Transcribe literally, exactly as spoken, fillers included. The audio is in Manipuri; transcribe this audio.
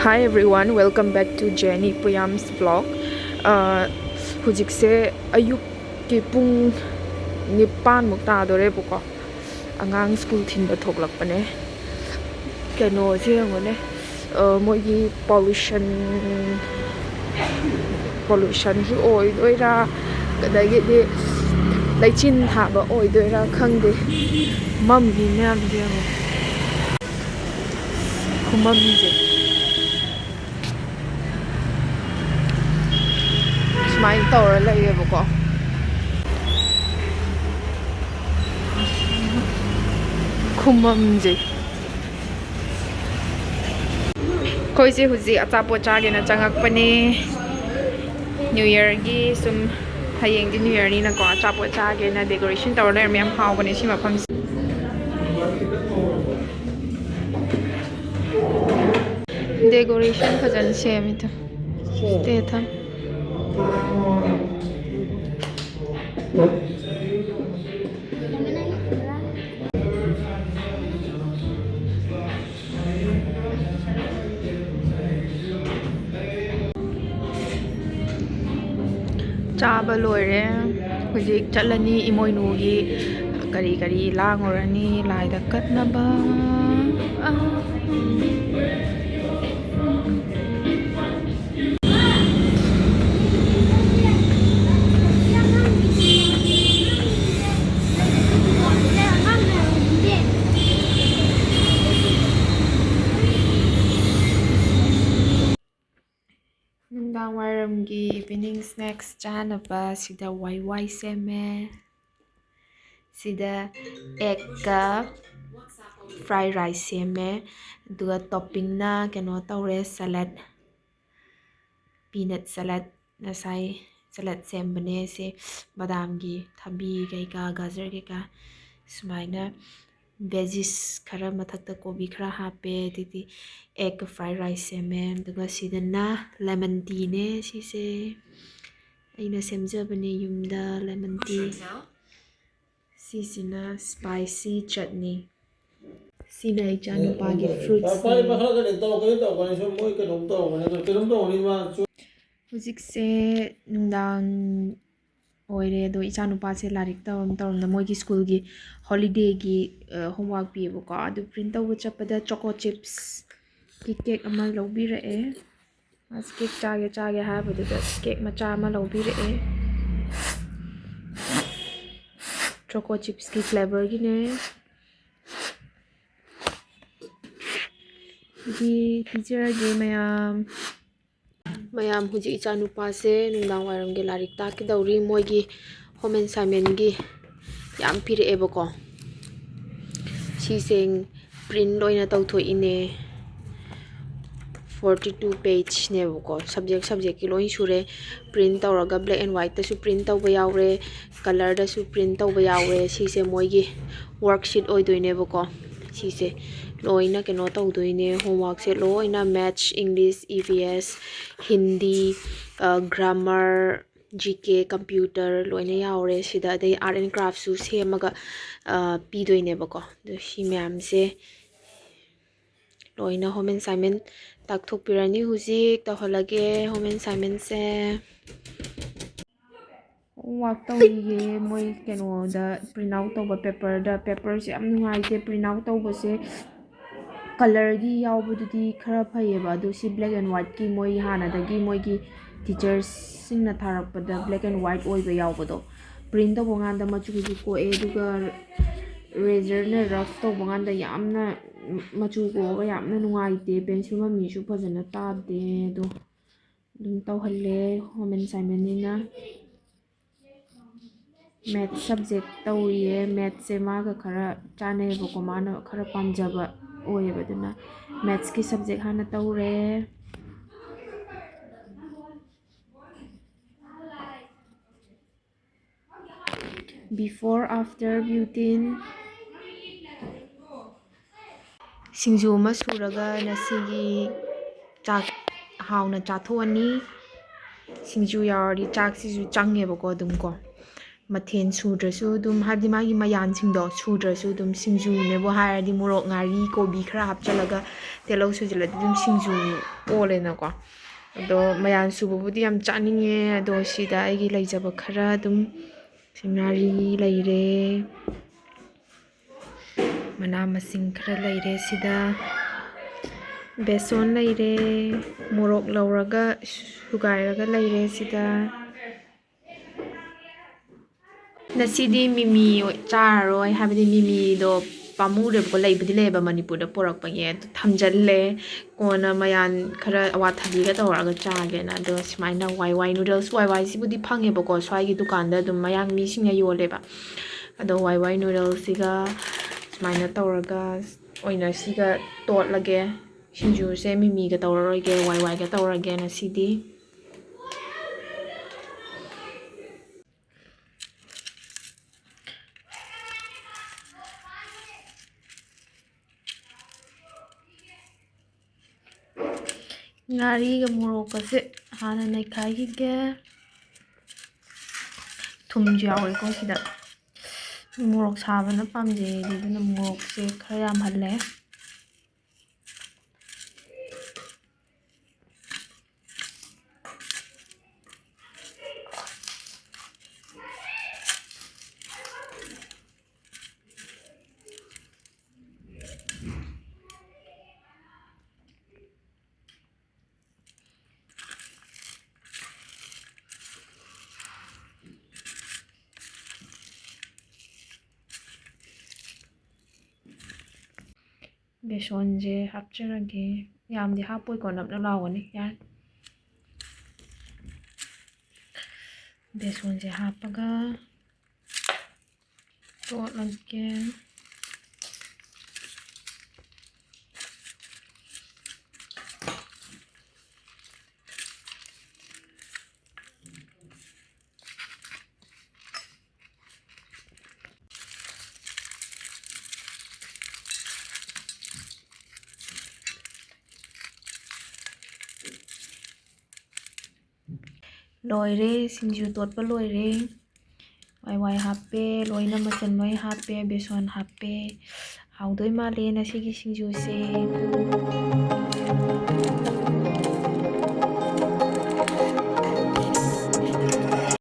Hi everyone, welcome back to Jenny Puyam's vlog. ꯑ, ꯍꯧꯖꯤꯛꯁꯦ ꯑꯌꯨꯛꯀꯤ ꯄꯨꯡ ꯅꯤꯄꯥꯟꯃꯨꯛ ꯇꯥꯗꯣꯔꯦꯕꯀꯣ꯫ ꯑꯉꯥꯡ ꯁ꯭ꯀꯨꯜ ꯊꯤꯟꯕ ꯊꯣꯛꯂꯛꯄꯅꯦ꯫ ꯀꯩꯅꯣꯁꯦ ꯌꯦꯡꯉꯨꯅꯦ, ꯑ, ꯃꯣꯏꯒꯤ ꯄꯣꯂꯨꯁꯟ, ꯄꯣꯂꯨꯁꯟꯁꯨ ꯑꯣꯏꯗꯣꯏꯔꯥ, ꯑꯗꯒꯤꯗꯤ ꯂꯩꯆꯤꯟ ꯊꯥꯕ ꯑꯣꯏꯗꯣꯏꯔꯥ ꯈꯪꯗꯦ꯫ ꯃꯝꯃꯤ ꯃꯌꯥꯝꯁꯦ ꯌꯦꯡꯉꯣ꯫ ꯈꯨꯃꯝꯁꯦ ꯁꯨꯃꯥꯏꯅ ꯇꯧꯔ ꯂꯩꯌꯦꯕꯀꯣ꯫ ꯈꯨꯃꯝꯁꯦ꯫ ꯑꯩꯈꯣꯏꯁꯦ ꯍꯧꯖꯤꯛ ꯑꯆꯥꯄꯣꯠ ꯆꯥꯒꯦꯅ ꯆꯪꯉꯛꯄꯅꯦ꯫ New Yearꯒꯤ ꯁꯨꯝ, ꯍꯌꯦꯡꯗꯤ New Yearꯅꯤꯅꯀꯣ, ꯑꯆꯥꯄꯣꯠ ꯆꯥꯒꯦꯅ decoration ꯇꯧꯔ ꯂꯩꯔꯝꯃꯦ꯫ ꯌꯥꯝ ꯍꯥꯎꯕꯅꯦ ꯁꯤ ꯃꯐꯝꯁꯦ꯫ Decoration ꯐꯖꯅ ꯁꯦꯝꯃꯤꯗ꯫ ꯁꯦ ꯊꯝ꯫ ꯆꯥꯕ ꯂꯣꯏꯔꯦ꯫ ꯍꯧꯖꯤꯛ ꯆꯠꯂꯅꯤ ꯏꯃꯣꯏꯅꯨꯒꯤ ꯀꯔꯤ ꯀꯔꯤ ꯂꯥꯡꯉꯨꯔꯅꯤ ꯂꯥꯏꯗ ꯀꯠꯅꯕ꯫ ꯑꯥ꯫ ꯅꯨꯡꯗꯥꯡ ꯋꯥꯏꯔꯝꯒꯤ evening snacks ꯆꯥꯅꯕ ꯁꯤꯗ ꯋꯥꯏ ꯋꯥꯏ ꯁꯦꯝꯃꯦ꯫ ꯁꯤꯗ egg ꯀ fried rice ꯁꯦꯝꯃꯦ꯫ ꯑꯗꯨꯒ topping ꯅ ꯀꯩꯅꯣ ꯇꯧꯔꯦ, salad꯫ Peanut salad, ꯉꯁꯥꯏ salad ꯁꯦꯝꯕꯅꯦ꯫ ꯁꯦ ꯕꯗꯥꯝꯒꯤ, ꯊꯕꯤ ꯀꯩꯀꯥ, ꯒꯖꯔ ꯀꯩꯀꯥ, ꯁꯨꯃꯥꯏꯅ veggies ꯈꯔ ꯃꯊꯛꯇ, ꯀꯣꯕꯤ ꯈꯔ ꯍꯥꯞꯄꯦ꯫ ꯑꯗꯩꯗꯤ egg fried rice ꯁꯦꯝꯃꯦ꯫ ꯑꯗꯨꯒ ꯁꯤꯗꯅ lemon tea ꯅꯦ꯫ ꯁꯤꯁꯦ ꯑꯩꯅ ꯁꯦꯝꯖꯕꯅꯦ ꯌꯨꯝꯗ, lemon tea꯫ ꯁꯤꯁꯤꯅ spicy chutney꯫ ꯁꯤꯅ ꯏꯆꯥꯅꯨꯄꯥꯒꯤ ꯐ꯭ꯔꯨꯠꯁꯅꯦ꯫ ꯍꯧꯖꯤꯛꯁꯦ ꯅꯨꯡꯗꯥꯡ ꯑꯣꯏꯔꯦ, ꯑꯗꯣ ꯏꯆꯥꯅꯨꯄꯥꯁꯦ ꯂꯥꯏꯔꯤꯛ ꯇꯧꯔꯝ ꯇꯧꯔꯝꯗ ꯃꯣꯏꯒꯤ ꯁ꯭ꯀꯨꯜꯒꯤ ꯍꯣꯂꯤꯗꯦꯒꯤ ꯍꯣꯝꯋꯥꯔꯛ ꯄꯤꯌꯦꯕꯀꯣ꯫ ꯑꯗꯨ ꯄ꯭ꯔꯤꯟ ꯇꯧꯕ ꯆꯠꯄꯗ ꯆꯣꯀꯣ ꯆꯤꯞꯁꯀꯤ ꯀꯦꯛ ꯑꯃ ꯂꯧꯕꯤꯔꯛꯑꯦ꯫ ꯃꯥꯁꯦ ꯀꯦꯛ ꯆꯥꯒꯦ ꯆꯥꯒꯦ ꯍꯥꯏꯕꯗꯨꯗ ꯀꯦꯛ ꯃꯆꯥ ꯑꯃ ꯂꯧꯕꯤꯔꯛꯑꯦ꯫ ꯆꯣꯀꯣ ꯆꯤꯞꯁꯀꯤ ꯐ꯭ꯂꯦꯕꯔꯒꯤꯅꯦ꯫ ꯑꯗꯨꯗꯤ ꯄꯤꯖꯔꯒꯦ ꯃꯌꯥꯝ꯫ ꯃꯌꯥꯝ, ꯍꯧꯖꯤꯛ ꯏꯆꯥꯅꯨꯄꯥꯁꯦ ꯅꯨꯡꯗꯥꯡ ꯋꯥꯏꯔꯝꯒꯤ ꯂꯥꯏꯔꯤꯛ ꯇꯥꯛꯀꯗꯧꯔꯤ꯫ ꯃꯣꯏꯒꯤ ꯍꯣꯝ ꯑꯦꯁꯥꯏꯟꯃꯦꯟꯒꯤ ꯌꯥꯝ ꯄꯤꯔꯛꯑꯦꯕꯀꯣ꯫ ꯁꯤꯁꯦ ꯄ꯭ꯔꯤꯟ ꯂꯣꯏꯅ ꯇꯧꯊꯣꯛꯏꯅꯦ꯫ ꯐꯣꯔꯇꯤ ꯇꯨ ꯄꯦꯖꯅꯦꯕꯀꯣ꯫ ꯁꯕꯖꯦꯛ ꯁꯕꯖꯦꯛꯀꯤ ꯂꯣꯏ ꯁꯨꯔꯦ꯫ ꯄ꯭ꯔꯤꯟ ꯇꯧꯔꯒ ꯕ꯭ꯂꯦꯛ ꯑꯦꯟ ꯋꯥꯏꯠꯇꯁꯨ ꯄ꯭ꯔꯤꯟ ꯇꯧꯕ ꯌꯥꯎꯔꯦ, ꯀꯂꯔꯗꯁꯨ ꯄ꯭ꯔꯤꯟ ꯇꯧꯕ ꯌꯥꯎꯔꯦ꯫ ꯁꯤꯁꯦ ꯃꯣꯏꯒꯤ ꯋꯥꯔꯛꯁꯤꯠ ꯑꯣꯏꯗꯣꯏꯅꯦꯕꯀꯣ꯫ ꯁꯤꯁꯦ ꯂꯣꯏꯅ ꯀꯩꯅꯣ ꯇꯧꯗꯣꯏꯅꯦ꯫ ꯍꯣꯝꯋꯥꯔꯛꯁꯦ ꯂꯣꯏꯅ ꯃꯦꯠꯁ, ꯏꯪꯂꯤꯁ, ꯏ ꯚꯤ ꯑꯦꯁ, ꯍꯤꯟꯗꯤ, ꯒ꯭ꯔꯥꯃꯔ, ꯖꯤ ꯀꯦ, ꯀꯝꯄ꯭ꯌꯨꯇꯔ ꯂꯣꯏꯅ ꯌꯥꯎꯔꯦ ꯁꯤꯗ꯫ ꯑꯗꯩ ꯑꯥꯔꯠ ꯑꯦꯟ ꯀ꯭ꯔꯥꯐꯁꯨ ꯁꯦꯝꯃꯒ ꯄꯤꯗꯣꯏꯅꯦꯕꯀꯣ꯫ ꯑꯗꯨ ꯁꯤ ꯃꯌꯥꯝꯁꯦ ꯂꯣꯏꯅ ꯍꯣꯝ ꯑꯦꯁꯥꯏꯟꯃꯦꯟ ꯇꯥꯛꯊꯣꯛꯄꯤꯔꯅꯤ꯫ ꯍꯧꯖꯤꯛ ꯇꯧꯍꯜꯂꯒꯦ ꯍꯣꯝ ꯑꯦꯁꯥꯏꯟꯃꯦꯟꯁꯦ꯫ ꯍꯣꯝꯋꯥꯔꯛ ꯇꯧꯔꯤꯌꯦ ꯃꯣꯏ ꯀꯩꯅꯣꯗ ꯄ꯭ꯔꯤꯟ ꯑꯥꯎꯠ ꯇꯧꯕ ꯄꯦꯄꯔꯗ꯫ ꯄꯦꯄꯔꯁꯦ ꯌꯥꯝ ꯅꯨꯡꯉꯥꯏꯇꯦ ꯄ꯭ꯔꯤꯟ ꯑꯥꯎꯠ ꯇꯧꯕꯁꯦ꯫ ꯀꯂꯔꯒꯤ ꯌꯥꯎꯕꯗꯨꯗꯤ ꯈꯔ ꯐꯩꯌꯦꯕ, ꯑꯗꯣ ꯁꯤ ꯕ꯭ꯂꯦꯛ ꯑꯦꯟ ꯋꯥꯏꯠꯀꯤ ꯃꯣꯏ ꯍꯥꯟꯅꯗꯒꯤ ꯃꯣꯏꯒꯤ ꯇꯤꯆꯔꯁꯁꯤꯡꯅ ꯊꯥꯔꯛꯄꯗ ꯕ꯭ꯂꯦꯛ ꯑꯦꯟ ꯋꯥꯏꯠ ꯑꯣꯏꯕ ꯌꯥꯎꯕꯗꯣ, ꯄ꯭ꯔꯤꯟ ꯇꯧꯕ ꯀꯥꯟꯗ ꯃꯆꯨꯁꯨ ꯀꯣꯛꯑꯦ, ꯑꯗꯨꯒ ꯔꯦꯖꯔꯅ ꯔꯐ ꯇꯧꯕ ꯀꯥꯟꯗ ꯌꯥꯝꯅ ꯃꯆꯨ ꯀꯣꯛꯑꯒ ꯌꯥꯝꯅ ꯅꯨꯡꯉꯥꯏꯇꯦ꯫ ꯄꯦꯟꯁꯤꯜ ꯃꯃꯤꯁꯨ ꯐꯖꯅ ꯇꯥꯗꯦ꯫ ꯑꯗꯣ ꯑꯗꯨꯝ ꯇꯧꯍꯜꯂꯦ ꯍꯣꯝ ꯑꯦꯁꯥꯏꯟꯃꯦꯟꯅꯤꯅ꯫ ꯃꯦꯠꯁ ꯁꯕꯖꯦꯛ ꯇꯧꯔꯤꯌꯦ꯫ ꯃꯦꯠꯁꯁꯦ ꯃꯥꯒ ꯈꯔ ꯆꯥꯟꯅꯩꯌꯦꯕꯀꯣ, ꯃꯥꯅ ꯈꯔ ꯄꯥꯝꯖꯕ ꯑꯣꯏꯌꯦꯕ, ꯑꯗꯨꯅ ꯃꯦꯠꯁꯀꯤ ꯁꯕꯖꯦꯛ ꯍꯥꯟꯅ ꯇꯧꯔꯦ꯫ Before after routine꯫ ꯁꯤꯡꯖꯨ ꯑꯃ ꯁꯨꯔꯒ ꯉꯁꯤꯒꯤ ꯆꯥꯛ ꯍꯥꯎꯅ ꯆꯥꯊꯣꯛꯑꯅꯤ꯫ ꯁꯤꯡꯖꯨ ꯌꯥꯎꯔꯗꯤ ꯆꯥꯛꯁꯤꯁꯨ ꯆꯪꯉꯦꯕꯀꯣ ꯑꯗꯨꯝ ꯀꯣ꯫ ꯃꯊꯦꯜ ꯁꯨꯗ꯭ꯔꯁꯨ ꯑꯗꯨꯝ, ꯍꯥꯏꯕꯗꯤ ꯃꯥꯒꯤ ꯃꯌꯥꯟꯁꯤꯡꯗꯣ ꯁꯨꯗ꯭ꯔꯁꯨ ꯑꯗꯨꯝ, ꯁꯤꯡꯖꯨꯅꯦꯕꯨ ꯍꯥꯏꯔꯗꯤ ꯃꯣꯔꯣꯛ, ꯉꯥꯔꯤ, ꯀꯣꯕꯤ ꯈꯔ ꯍꯥꯞꯆꯤꯜꯂꯒ ꯇꯤꯜꯍꯧ ꯁꯣꯏꯖꯤꯜꯂꯗꯤ ꯑꯗꯨꯝ ꯁꯤꯡꯖꯨ ꯑꯣꯜꯂꯦꯅꯀꯣ꯫ ꯑꯗꯣ ꯃꯌꯥꯟ ꯁꯨꯕꯕꯨꯗꯤ ꯌꯥꯝ ꯆꯥꯅꯤꯡꯉꯦ꯫ ꯑꯗꯣ ꯁꯤꯗ ꯑꯩꯒꯤ ꯂꯩꯖꯕ ꯈꯔ ꯑꯗꯨꯝ, ꯁꯤ ꯉꯥꯔꯤ ꯂꯩꯔꯦ, ꯃꯅꯥ ꯃꯁꯤꯡ ꯈꯔ ꯂꯩꯔꯦ ꯁꯤꯗ, ꯕꯦꯁꯣꯟ ꯂꯩꯔꯦ, ꯃꯣꯔꯣꯛ ꯂꯧꯔꯒ ꯁꯨꯒꯥꯏꯔꯒ ꯂꯩꯔꯦ ꯁꯤꯗ꯫ ꯉꯁꯤꯗꯤ ꯃꯤꯃꯤ ꯆꯥꯔꯔꯣꯏ, ꯍꯥꯏꯕꯗꯤ ꯃꯤꯃꯤꯗꯣ ꯄꯥꯝꯃꯨꯔꯦꯕꯀꯣ, ꯂꯩꯕꯨꯗꯤ ꯂꯩꯌꯦꯕ ꯃꯅꯤꯄꯨꯔꯗ ꯄꯨꯔꯛꯄꯒꯤ, ꯑꯗꯨ ꯊꯝꯖꯤꯜꯂꯦ꯫ ꯀꯣꯟꯅ ꯃꯌꯥꯟ ꯈꯔ ꯑꯋꯥꯊꯕꯤꯒ ꯇꯧꯔꯒ ꯆꯥꯒꯦꯅ꯫ ꯑꯗꯣ ꯁꯨꯃꯥꯏꯅ ꯋꯥꯏ ꯋꯥꯏ ꯅꯨꯗꯜꯁ, ꯋꯥꯏ ꯋꯥꯏꯁꯤꯕꯨꯗꯤ ꯐꯪꯉꯦꯕꯀꯣ ꯁ꯭ꯋꯥꯏꯒꯤ ꯗꯨꯀꯥꯟꯗ ꯑꯗꯨꯝ, ꯃꯌꯥꯡ ꯃꯤꯁꯤꯡꯅ ꯌꯣꯜꯂꯦꯕ꯫ ꯑꯗꯣ ꯋꯥꯏ ꯋꯥꯏ ꯅꯨꯗꯜꯁꯤꯒ ꯁꯨꯃꯥꯏꯅ ꯇꯧꯔꯒ ꯑꯣꯏꯅ ꯁꯤꯒ ꯇꯣꯠꯂꯒꯦ꯫ ꯁꯤꯡꯖꯨꯁꯦ ꯃꯤꯃꯤꯒ ꯇꯧꯔꯔꯣꯏꯒꯦ, ꯋꯥꯏ ꯋꯥꯏꯒ ꯇꯧꯔꯒꯦ ꯉꯁꯤꯗꯤ꯫ ꯉꯥꯔꯤꯒ ꯃꯣꯔꯣꯛꯀꯁꯦ ꯍꯥꯟꯅ ꯅꯩꯈꯥꯏꯈꯤꯒꯦ꯫ ꯊꯨꯝꯁꯨ ꯌꯥꯎꯋꯦꯀꯣ ꯁꯤꯗ꯫ ꯃꯣꯔꯣꯛ ꯁꯥꯕꯅ ꯄꯥꯝꯖꯩ ꯑꯩꯗꯤ, ꯑꯗꯨꯅ ꯃꯣꯔꯣꯛꯁꯦ ꯈꯔ ꯌꯥꯝꯍꯜꯂꯦ꯫ ꯕꯦꯁꯣꯟꯁꯦ ꯍꯥꯞꯆꯔꯒꯦ꯫ ꯌꯥꯝꯗꯤ ꯍꯥꯞꯄꯣꯏꯀꯣ, ꯅꯞ ꯅꯞ ꯂꯥꯎꯒꯅꯤ꯫ ꯌꯥꯔꯦ꯫ ꯕꯦꯁꯣꯟꯁꯦ ꯍꯥꯞꯄꯒ ꯇꯣꯠꯂꯒꯦ꯫ ꯂꯣꯏꯔꯦ, ꯁꯤꯡꯖꯨ ꯇꯣꯠꯄ ꯂꯣꯏꯔꯦ꯫ ꯍꯋꯥꯏ ꯍꯥꯞꯄꯦ, ꯂꯣꯏꯅ ꯃꯆꯜ ꯂꯣꯏ ꯍꯥꯞꯄꯦ, ꯕꯦꯁꯣꯟ ꯍꯥꯞꯄꯦ꯫ ꯍꯥꯎꯗꯣꯏ ꯃꯥꯜꯂꯦ ꯉꯁꯤꯒꯤ ꯁꯤꯡꯖꯨꯁꯦ꯫